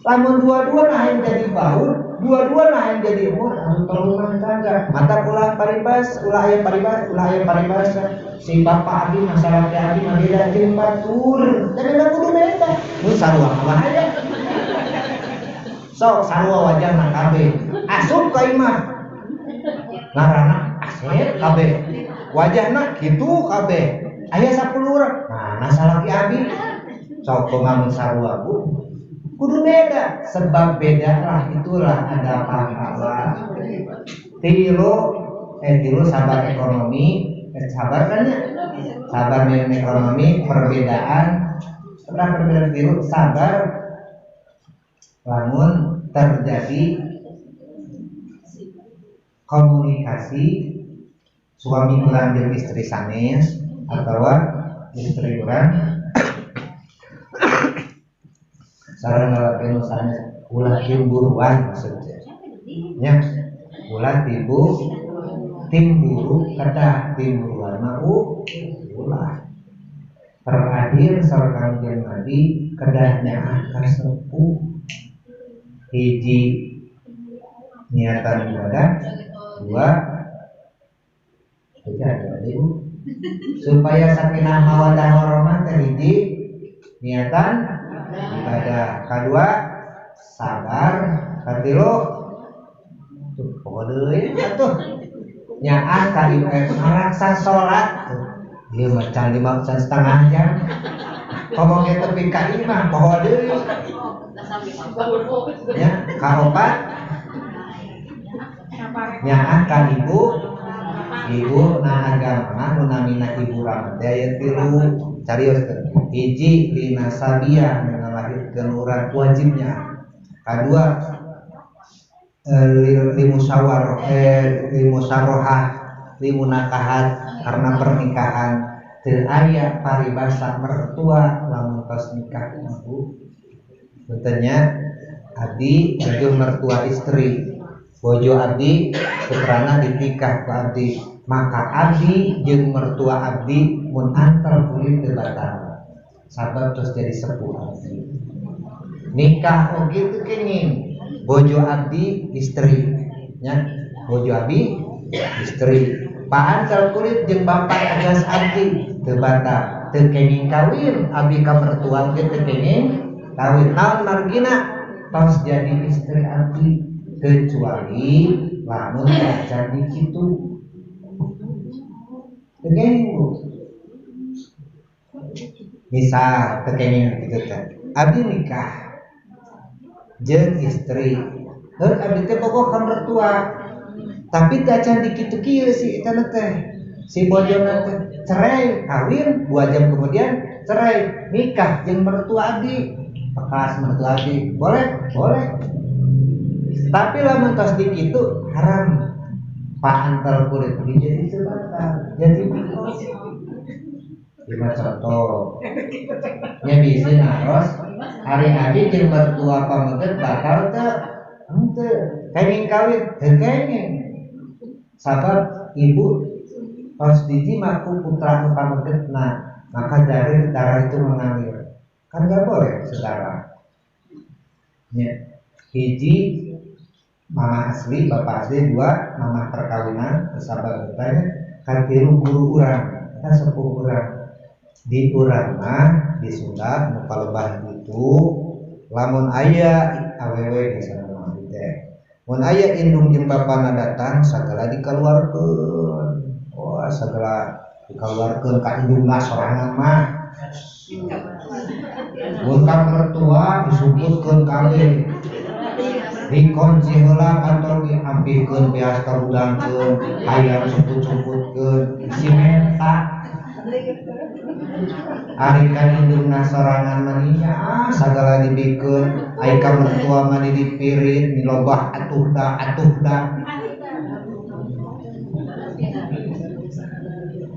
Lamun dua-dua nahan jadi baut, dua-dua nahan jadi mur, anu rumah tangga. Mata ulah paribas, ulah aya paribas, ulah aya paribasa. Si bapak abi masalah teh abi mah beda jeung batur. Da beda kudu beda. Nu sarua mah bahaya. Sok sarua wajahna kabeh. Asup ka imah. Ngaranna asep kabeh. Wajahna kitu kabeh. Aya 10 urang. Mana salaki abi? Sok kumaha sarua bu. Kudu beda, sebab bedalah itulah ada pahala. Tilu sabar ekonomi, sabar kan ya? Sabar dengan ekonomi, perbedaan, setelah perbedaan tilu sabar, lamun terjadi komunikasi suami kurang jeung istri sanes atau istri kurang sareng ngalakeun sanes ulah timburuan maksudnya. Nya ulah timburu kedah timburuan mah ulah. Terakhir sareng Kanjeng Nabi kedah nyaah ka sepuh. Hiji niatan ibadah, dua ada ibu supaya sakinah mawaddah warahmah teh hiji niatan ibadah, kedua sabar, katilu tuh poho deui atuh nyaah ka ieu maraksa salat tuh ieu mah can 5 can setengah jam komo ge tepi ka imah poho deui ya kaopat nyaah ka ibu ibu na agama nu namina ibu rama teh aya tilu carios teh hiji lina sabiah nu ngalahirkeun urang wajibnya, kadua limusyawarah limusyarohah limunakahat karena pernikahan teu aya paribasa mertua lamun tos nikah ibu puntennya abdi gaduh mertua istri bojo abdi putrana ditikah ku abdi maka abdi jeung mertua abdi mun antar kulit teu batal sabab tos jadi sepuh abdi nikah oge teu kenging bojo abdi istri nya bojo abdi istri paantel kulit jeung bapak tegas abdi teu batal teu kenging kawin abdi ka mertua ge teu kenging kawin naon margina tos jadi istri abdi kecuali lamun jadi kitu teu kenging Bu misal teu kenging kitu teh abdi nikah jeung istri heuh abdi teh bogoh ka mertua tapi teu acan dikitu kieu si eta teh si bojona teh cerai kawin 2 jam kemudian cerai nikah jeung mertua abdi bekas mertua abdi boleh boleh tapi lamun tos dikitu haram paantel kulit jadi teu batal jadi lima contoh nya bisi naros hari abdi jeung mertua pameget batal teu henteu kenging kawin teu kenging sabab ibu tos dijima ku putra nu pamegetna maka dari darah itu mengalir kan gak boleh saudara nya hiji mama asli bapak asli dua mama perkawinan sabab bertanya katilu guru urang eta sepuh urang di urang mah di Sunda nu palebah itu lamun aya awewe misalna mah teh mun aya indung jeung bapana datang sagala dikaluarkeun wah sagala dikaluarkeun ka indungna sorangan mah mun ka mertua disumputkeun kabeh dikunci heula kantor diampikeun beas karudangkeun hayam sumput-sumputkeun si menta ari ka indungna sorangan mah nya sagala dibikeun ai ka mertua mah dipirit milobah atuh da atuh da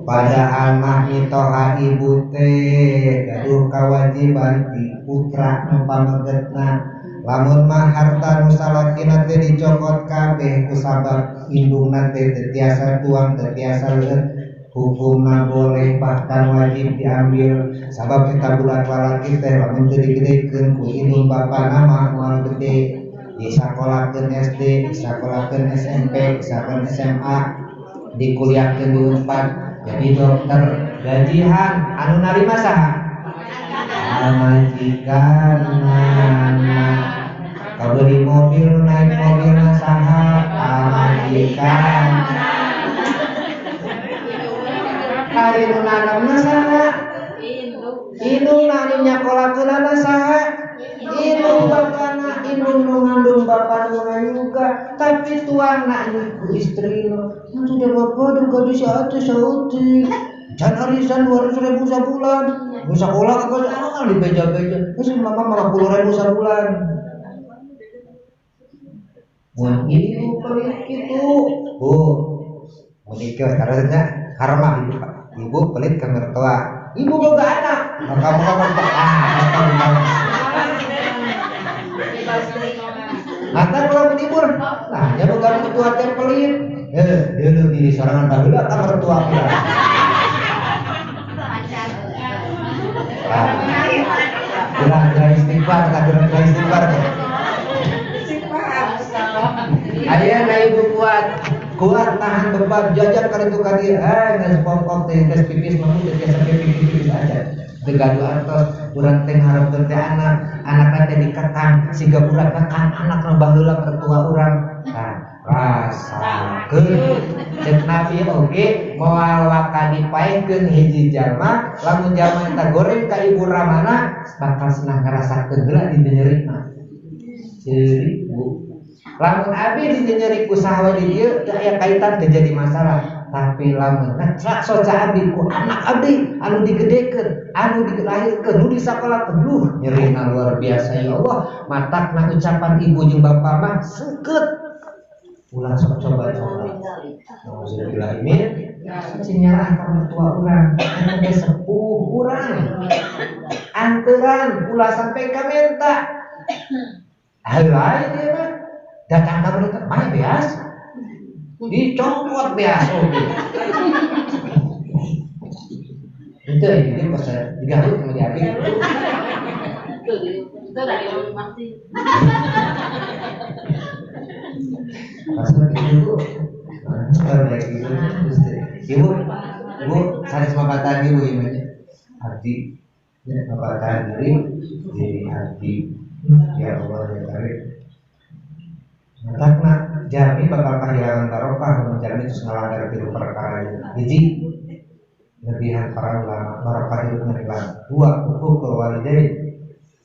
padahal mah mitoha ibu teh gaduh kawajiban ti putra nu pamegetna lamun mah harta nu salakina teh dicokot kabeh ku sabab indungna teh teu tiasa tuang teu tiasa leueut hukumna boleh bahkan wajib diambil sabab eta budak lalaki teh lamun teu digedekeun ku indung bapana mah moal gede disakolakeun SD disakolakeun SMP disakolakeun SMA dikuliahkeun di Unpad jadi dokter gajihan anu narima saha pamajikanna kabeli mobil naik mobilna saha pamajikan ari nu nanamna saha indungna anu nyakolakeunana saha indung bapana indung nu ngandung bapa nu ngayuga tapi tuangna ku istrina sudah bapak dan gadis atuh sauti can arisan 200.000 sabulan nu sakola ka ah dibeja-beja geus mama 50.000 sabulan mun ibu pelit kitu Bu mun ieu karena karma ibu Pak ibu pelit ke mertua ibu boga anak maka muka mertua ah kalau menibur nah nya boga mertua teh pelit deuleu diri sorangan baheula ka mertua urang. Gerak istighfar, gerak istighfar. Ayeuna ibu kuat, kuat tahan beban jajan ka ditu ka dieu. Geus pongkok teh geus pipis mah teu biasa pipis aja. Teu gaduh artos, urang teh ngarepkeun teh anak, anakna teh dikekang siga urang ngekang anakna baheula mertua urang. Tah, rasakeun. Ceuk Nabi oge moal waka dipaehkeun hiji jalma, lamun jalma eta goreng ka ibu ramana bakal senang ngarasakeun heula di nyerina. Ceuri Bu. Lamun abi dinyeri ku saha di dieu teu aya kaitan teu jadi masalah. Tapi lamun ngecrak soca abi ku anak abdi anu digedekeun, anu dilahirkeun, nu disakolakeun, duh nyerina luar biasa ya Allah. Matakna ucapan ibu jeung bapa mah seukeut. Ulah sok coba-coba. Nauzubillah min cing nyarah ka mertua urang, eta teh sepuh urang. Anteran ulah sampai ka menta. Lain dia mah datang ka mertua mah beas. Dicopot beas oge. Itu ini pas digaruk sama di abi. Itu dari masih. Maksudnya gitu, ibu, ibu, sanes mapatan ibu ibunya, abdi, ya mapatan diri, jadi abdi, ya Allah ya Karim. Matakna jami bakal kehilangan barokah, mun jami terus ngalanggar tilu perkara ieu. Hiji, lebihan para ulama, barokah hidup hilang. Dua, hukukul walidain,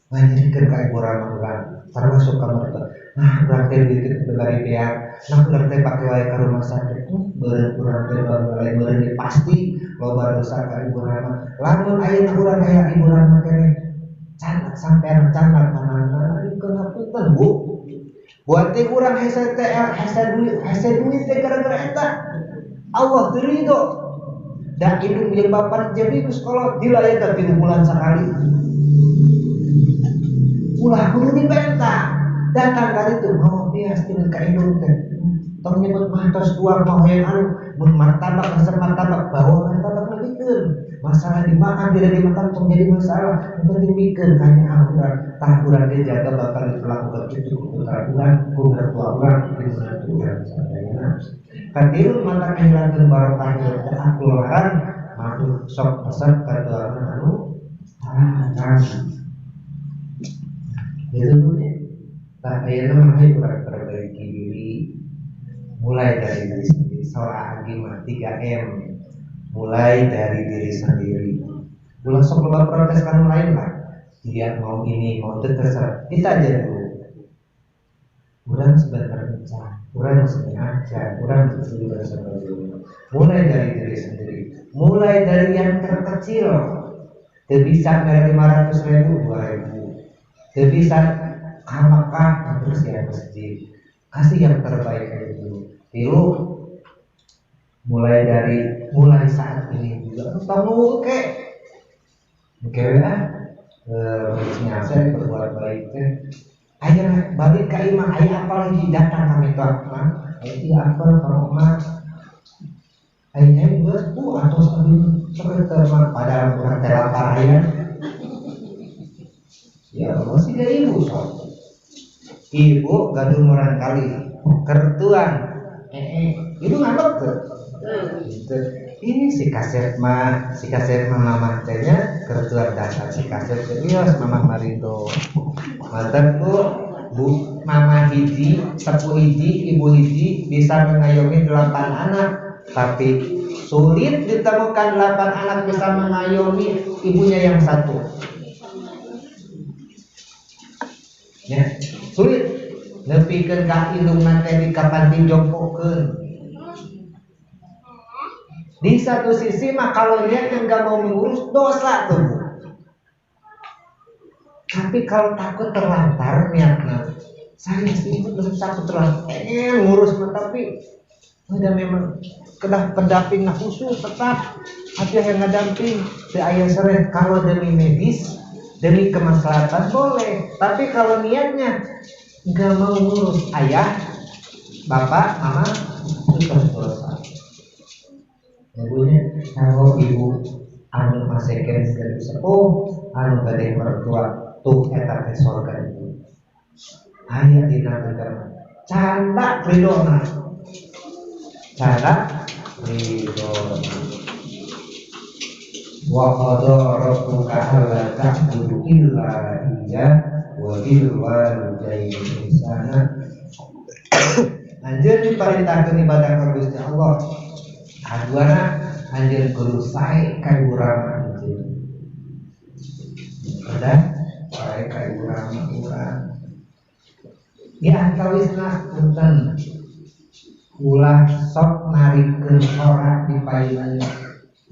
nganyirikeun ka ibu rama urang, termasuk ka mertua. Nah, urang teh duit teu bari beak, nah urang teh pake wae ka rumah sakit, beureum urang teh bae beureum pasti loba dosa ka ibu rama. Lamun ayeuna urang aya ibu rama keneh canak sampean canak kana dikeun hapunten Bu. Buat teh urang hese teh hese duit teh gara-gara eta. Allah teu ridho. Da indung jeung bapak jadi geus kolot dilayat teh 3 bulan sakali. Ulah kudu dipenta. Datang kali itu mau bias tinggal ka indung teh. Tong nyebut mah tos tuang mah hoyong anu mun martabak resep martabak bawa martabak lebihkeun. Masalah dimakan tidak dimakan tong jadi masalah. Yang penting bikeun kanya urang. Tah urang ge jaga bakal diperlakukan kitu ku putra urang, ku mertua urang, ku menantu urang sadayana. Katilu mata kahilangkeun barokah hidup teh akul haram makhluk sok resep ka tuangan anu haram. Itu punya. Tah ayeuna mah hayu urang perbaiki diri mulai dari diri sendiri. Salah mah 3M mulai dari diri sendiri. Ulah sok loba protes ka nu lain lah. Dia mau ini mau itu terserah. Kita aja dulu. Urang sebenarnya pecah, urang sebenarnya aja, urang sendiri dan sebagainya. Mulai dari diri sendiri, mulai dari yang terkecil. Teu bisa mere 500.000, 2.000. Teu bisa ka Mekah terus ya masjid. Kasih yang terbaik aja dulu. Tilu mulai saat ini juga. Tong nunggu ke. Oke ya. Saya berbuat baik teh. Ayo balik ke imah, ayo apa lagi datang kami tuh, mang. Ayo apa kalau mah. Ayo geus bu atos abdi sok teh mah padahal urang teh lapar aya. Ya Allah sih ibu sok. Ibu gaduh murang kali kertuan. Ibu ngambek tuh. Gitu. Ini si kaset mah mamah tehnya kertuan dasar si kaset teh wios mamah marido. Mantan bu mama hiji, sepuh hiji, ibu hiji bisa mengayomi 8 anak, tapi sulit ditemukan 8 anak bisa mengayomi ibunya yang satu. Ya, sulit. Nepikeun ka indungna teh di kapan dijompokeun. Di satu sisi mah kalau lihat yang nggak mau mengurus dosa tuh Bu. Tapi kalau takut terlantar niatnya, saya sih itu belum takut terlantar, pengen ngurus mah tapi udah memang kedah pendamping nah khusus tetap ada yang ngadamping si ayah sering kalau demi medis demi kemaslahatan boleh, tapi kalau niatnya nggak mau ngurus ayah, bapak, mama itu terus dosa. Ibunya kalau ibu anu masih keren gaduh sepuh, anu gadeh mertua Tuh eta teh sorga itu. Aya dina agama. Candak ridona. Candak ridona. Wa qada rabbuka alla ta'budu illa iyyah wa bil walidayni ihsana. Anjeun diparintahkeun ibadah ka Gusti Allah. Kaduana anjeun kudu sae ka ibu rama anjeun. Kedah sae ka ibu rama urang. Ya antawisna punten. Ulah sok narikeun ora di payun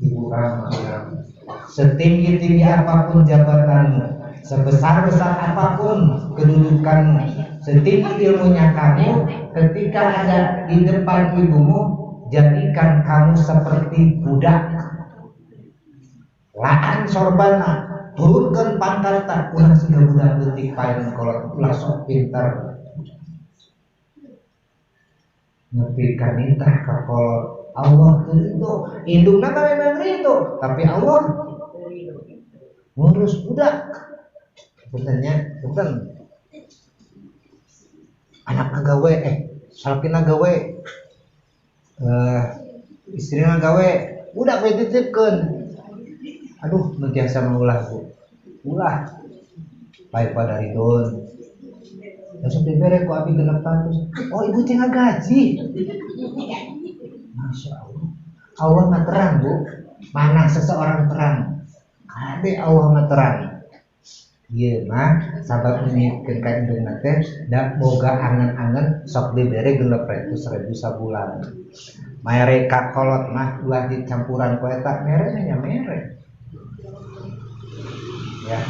ibu rama urang. Setinggi-tinggi apapun jabatanmu, sebesar-besar apapun kedudukanmu, setinggi ilmunya kamu, ketika ada di depan ibumu, jadikan kamu seperti budak. Laan sorbana, turunkan pangkat, ulah siga budak leutik payun kolot, ulah sok pintar. Nepi ka nitah ka kolot. Allah teu ridho, indungna mah memang ridho, tapi Allah ngurus budak. Puntennya, punten. Anak gawe, salakina gawe, istrina gawe, budak we dititipkeun. Aduh, nu tiasa maulah bu. Ulah. Baik pada ridon. Langsung dibere ku abi 600. Oh, ibu teh ngagaji. Masya Allah. Allah mah terang bu. Mana seseorang terang. Kade Allah mah terang. Ieu mah sabab nyieun ka indungna teh da boga angan-angan sok dibere 600.000 sabulan. Mere ka kolot mah ulah dicampuran ku eta mere nya mere. Ya,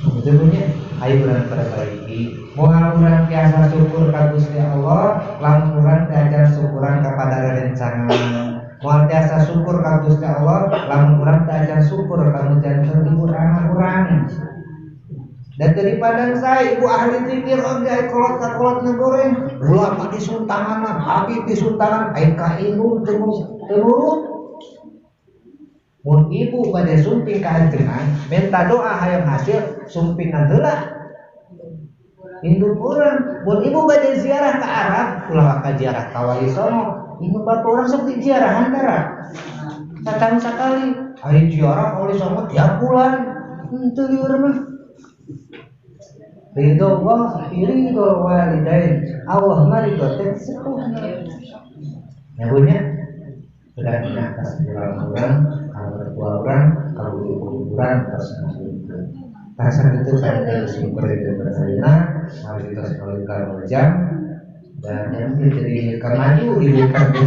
betulnya ayo urang perbaiki. Moal urang tiasa syukur ka Gusti Allah, lamun urang diajar syukuran kepada rerencangan. Moal tiasa syukur ka Gusti Allah, lamun urang diajar syukur ka nu janten ibu rama urang. Dan tadi pandang saya ibu ahli zikir oge ai kolot ka kolot ngegoreng, ulah mah disuntangan, habib disuntangan, ai ka indung teu nurut. Mun ibu pada sumping ka anjeunna, minta doa hayang hasil sumpingan heula. Indung urang, mun ibu bade ziarah ka Arab, ulah ka ziarah ka Wali Songo. Ibu bapak urang sok diziarahan tara. Satahun sakali, ari ziarah ka Wali Songo tiap bulan. Henteu lieur mah. Ridho Allah, ridho walidain. Allah mah ridho teh sepuhna. Nyabunya sudah di atas orang-orang, kalau tua orang, kalau ibu orang terus ngabulkeun. Tasan itu sampai sumber itu bersalina, mari kita sekali kalau jam dan yang jadi kemaju ibu maju.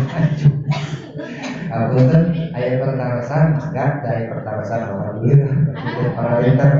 Apunten aya pertarosan, mangga da aya pertarosan alhamdulillah para pinter.